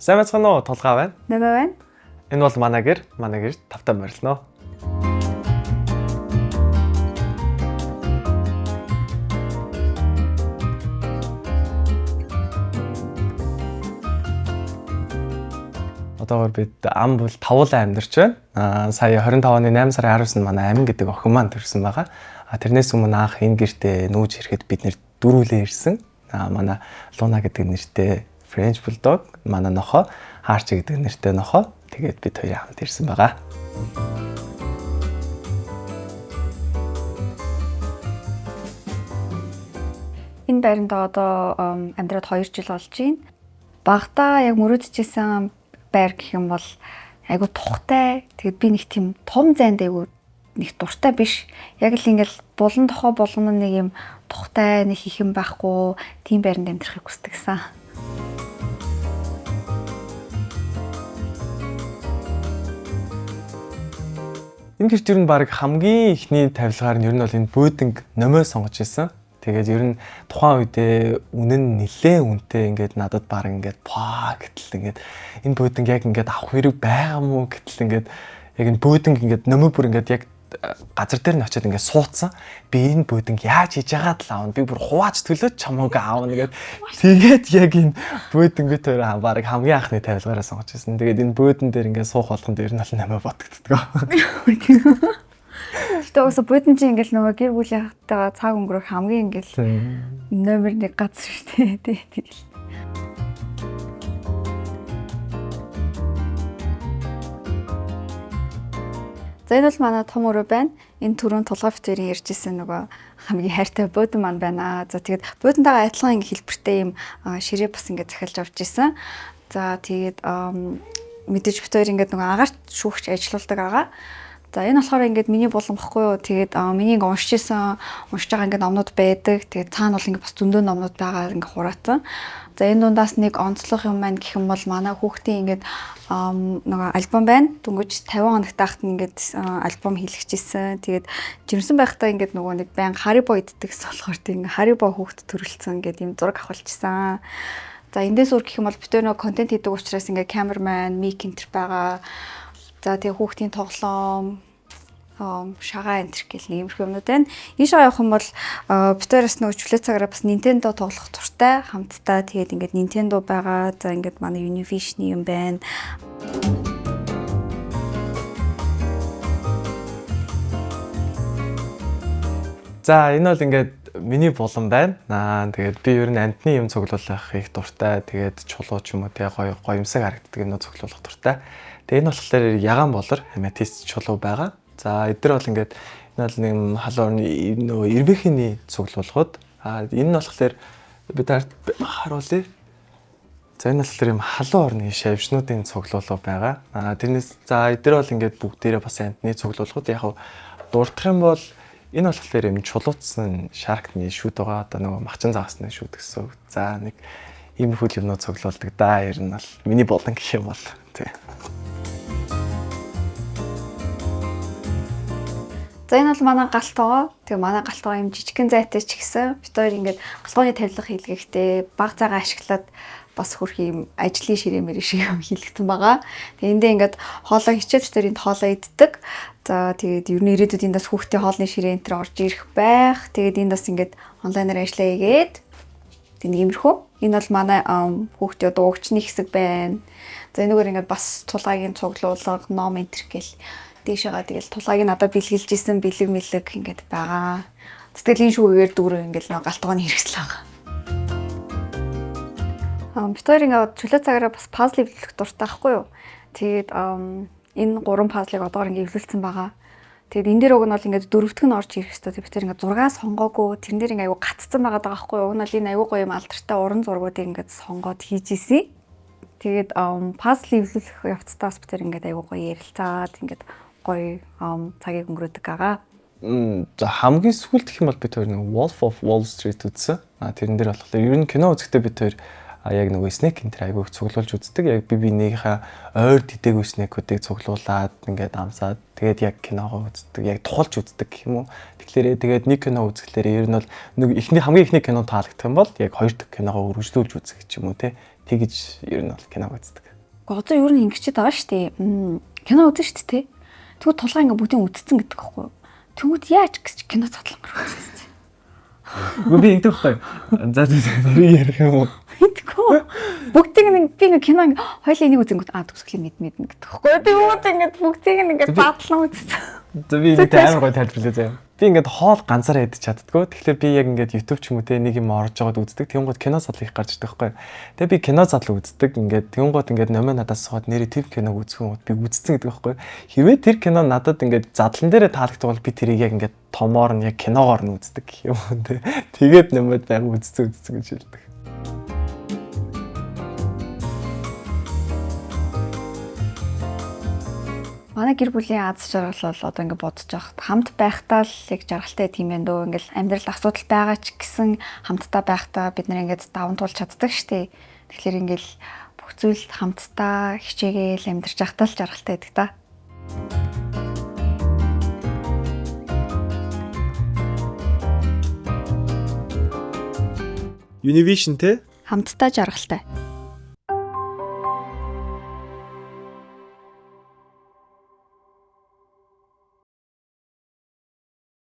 Сайн байцгаана уу? Тулгаа байна. Нэмээ байна. Энэ бол манай гэр, манай гэр тавтай морилно. Одоогор бид ам бол тавуулан амьдарч байна. Сая 25 оны 8 сарын 19-нд манай Амин гэдэг охин маань төрсэн байгаа. Тэрнээс өмнө анх энэ гэртээ нүүж ирэхэд бид нэр дөрвөлээ ирсэн. Манай Луна гэдэг нэртэй French Bulldog, манай нохоо Хаарч гэдэг нэртэй нохоо. Тэгээд бид хоёр хамт ирсэн байгаа. Энэ байранд одоо амьдраад 2 жил болж байна. Багадаа яг мөрөөдөжсэн байр гэх юм бол айгу тухтай. Тэгээд би нэг тийм том зайд айгу нэг дуртай биш. Яг л ингээл булан тохоо болгоно нэг юм тухтай, нэг их юм байхгүй тийм байранд амьдрахыг хүсдэг сан. Энэ гэрт ер нь баг хамгийн ихний тавилгаар нь ер нь бол энэ бөөдөнг номоо сонгож ирсэн. Тэгээд ер нь тухайн үедээ үнэн нь нэлээ үнэтэй ингээд надад баг ингээд паа гэтэл ингээд энэ бөөдөнг яг ингээд авах хэрэг байгаа мó гэтэл ингээд яг энэ бөөдөнг ингээд номоо бүр ингээд яг газар дээр нь очиод ингээд суудсан. Би энэ бөөдөнг яаж хийж байгаад л аавна. Би бүр хувааж төлөөд чамаагүй аавна гэд. Тэгээд яг энэ бөөдөнгөө тэр баг хамгийн анхны тавилгаараа сонгож ирсэн. Тэгээд энэ бөөдөн дээр ингээд суух болгонд ер нь бол намайг бодогддог. Гэтэ уусаа буудан чинь ингээл нөгөө гэр бүлийнхтэйгээ цаг өнгөрөх хамгийн ингээл номер 1 газар шүү дээ. Тэгэл. За энэ бол манай том өрөө байна. Энэ түрүүн тулгай битэрийн ярьжсэн нөгөө хамгийн хайртай буудан маань байна. За тэгээд буудантайгаа адилхан ингээ хэлбэртэй юм ширээ бас ингээ захиалж авч исэн. За тэгээд мэдээж бит хоёр ингээд нөгөө агаарт шүүгч ажилуулдаг агаа. За энэ болохоор ингээд миний булан бохгүй юу. Тэгээд миний ингээ уншиж исэн, уншиж байгаа ингээд номнууд байдаг. Тэгээд цаана бол ингээ бас зөндөө номнууд байгаа ингээ хураацсан. За энэ дундаас нэг онцлог юм байна гэх юм бол манай хүүхдийн ингээд нөгөө альбом байна. Дөнгөж 50 хоногт байхад нь ингээд альбом хийлгэжсэн. Тэгээд жирэмсэн байхдаа ингээд нөгөө нэг баян Haribo иддэг гэсэн болохоор тийм ингээ Haribo хүүхд төрөлцсөн ингээд юм зураг авахулчихсан. За эндээс үр гэх юм бол бид нөгөө контент хийдэг учраас ингээ камерман, мик энтер байгаа. За тэгээ хүүхдийн тоглоом, шагаа энтер гэл нэг иймэрхүү юмнууд байна. Ийшээ явах юм бол бид хоёроос нөгөө чөлөө цагаараа бас Nintendo тоглох дуртай хамтдаа. Тэгээд ингээд Nintendo байгаа. За ингээд манай Univision-ы юм байна. За энэ бол ингээд миний булан байна. Тэгээд би ер нь амьтны юм цуглуулах их дуртай. Тэгээд чулуу ч юм уу те гоё гоёмсаг харагддаг юмнууд цуглуулах дуртай. Тэгээд энэ болохоор ягаан болор аметист чулуу байгаа. За эдгээр бол ингээд энэ бол нэг халуун нөгөө ирвэхний цуглуулгууд. Энэ нь болохоор би таарт харуулъя. За энэ болохоор юм халуун орны шавжнуудын цуглуулга байгаа. Тэрнээс за эдгээр бол ингээд бүгдээрээ бас амьтны цуглуулгууд. Яг дурдах юм бол энэ болохоор юм чулуутсан шаркны шүд байгаа. Одоо нөгөө махчин загасны шүд гэсэн үг. За нэг иймэрхүү юмнууд цуглуулдаг да. Ер нь бол миний болон гэх юм бол тий. За энэ бол манай гал тогоо. Тэгээ манай гал тогоо юм жижигхэн зайтай ч гэсэн бид хоёр ингээд гал тогооны тавилга хийлгэхдээ баг цагаа ашиглаад бас хөрх юм ажлын ширээмэр шиг юм хийлгсэн байгаа. Тэгээ эндээ ингээд хоолоо хичээл дээр энд хоолоо иддэг. За тэгээд ер нь ирээдүйд энд бас хүүхдийн хоолны ширээ энэ төр орж ирэх байх. Тэгээд энд бас ингээд онлайнаар ажиллаа хийгээд тэг нэг иймэрхүү. Энэ бол манай хүүхдийн одоо угчны хэсэг байна. За энэгээр ингээд бас тулгаагийн цуглуулга, ном энэ төр гэл дээшээгаа тэгэл тулгааг надад бэлгэлж исэн бэлэг мэлэг ингээд байгаа. Сэтгэлийн шүүгээр дүүрэн ингээд нэг гал тогооны хэрэгсэл байгаа. Бид хоёр ингээд чөлөө цагаараа бас пазл эвлүүлэх дуртай байхгүй юу? Тэгээд энэ 3 пазлыг одоогор ингээд эвлүүлсэн байгаа. Тэгээд энэ дээр уг нь бол ингээд дөрөвдөх нь орж ирэх хэвээр. Бид тэр ингээд 6 сонгоогүй тэрэн дээр ингээд айгу гаццсан байгаа даа байхгүй юу? Уг нь бол энэ айгу гоё юм алдартай уран зургуудыг ингээд сонгоод хийж исэн. Тэгээд пазл эвлүүлэх явцдаа бас бид тэр ингээд айгу гоё ярилцаад ингээд гоё цагийг өнгөрөөдөг байгаа. За хамгийн сүүлд гэх юм бол бид хоёр нэг Wolf of Wall Street үзсэн. Тэрэн дээр болохоор ер нь кино үзэхдээ бид хоёр яг нөгөө snack энэ төр айгүйх цуглуулж үздэг. Яг би бинийхээ ойр дидээгүй snack-уудыг цуглуулад ингээд амсаад тэгээд яг киногоо үздэг. Яг тухалж үздэг гэх юм уу. Тэгэхээр тэгээд нэг кино үзэхлээр ер нь бол нэг эхний хамгийн эхний кино таалагдах юм бол яг хоёр дахь киногоо өргөжлүүлж үзэх ч юм уу те. Тэгэж ер нь бол киног үздэг. Гэхдээ одоо ер нь ингэчээд байгаа шүү дээ. Кино үзэн шүү дээ. Тэгвэл тулгаа ингээ бүгдийг үзсэн гэдэг байхгүй юу? Тэгвэл яаж гэж кино задлангаар үзсэн. Үгүй би ингэдэг байхгүй. За за тэрийг ярих юм уу? Мэдгүй. Бүгдийг нэг би ингээ кино ингээ хоёлаа энийг үзэнгүүт төгсгөлийн мэд мэднэ гэдэг байхгүй юу? Тэгвэл ингээд бүгдийг ингээ задлан үзсэн. За би энэ амар гоё тайлбарлая заяа. Би ингээд хоол ганцаараа идэж чаддгүй. Тэгэхээр би яг ингээд YouTube ч юм уу те нэг юм орж байгаад үздэг. Тэнгууд кино задлал их гарч ирдэг байхгүй. Тэгээ би кино задлал үздэг. Ингээд тэнгууд ингээд номоо надаас суугаад нэрээ тэр киног үзэх юм би үзсэн гэдэг байхгүй. Хэрвээ тэр кино надад ингээд задлан дээрээ таалагддаг бол би тэрийг яг ингээд томоор нь яг киногоор нь үздэг гэх юм уу те. Тэгээд номод байг үзсэн үзсэн гэж хэлдэг. Манай гэр бүлийн аз жаргал бол одоо ингэ бодож байхад хамт байхдаа л яг жаргалтай гэдэг юм байна дөө. Ингээл амьдрал асуудал байгаа ч гэсэн хамтдаа байхдаа бид нар ингээд даван туулж чаддаг штэ. Тэгэхээр ингээл бүх зүйлд хамтдаа хичээгээл амьдарч байхдаа л жаргалтай гэдэг та. Univision те хамтдаа жаргалтай.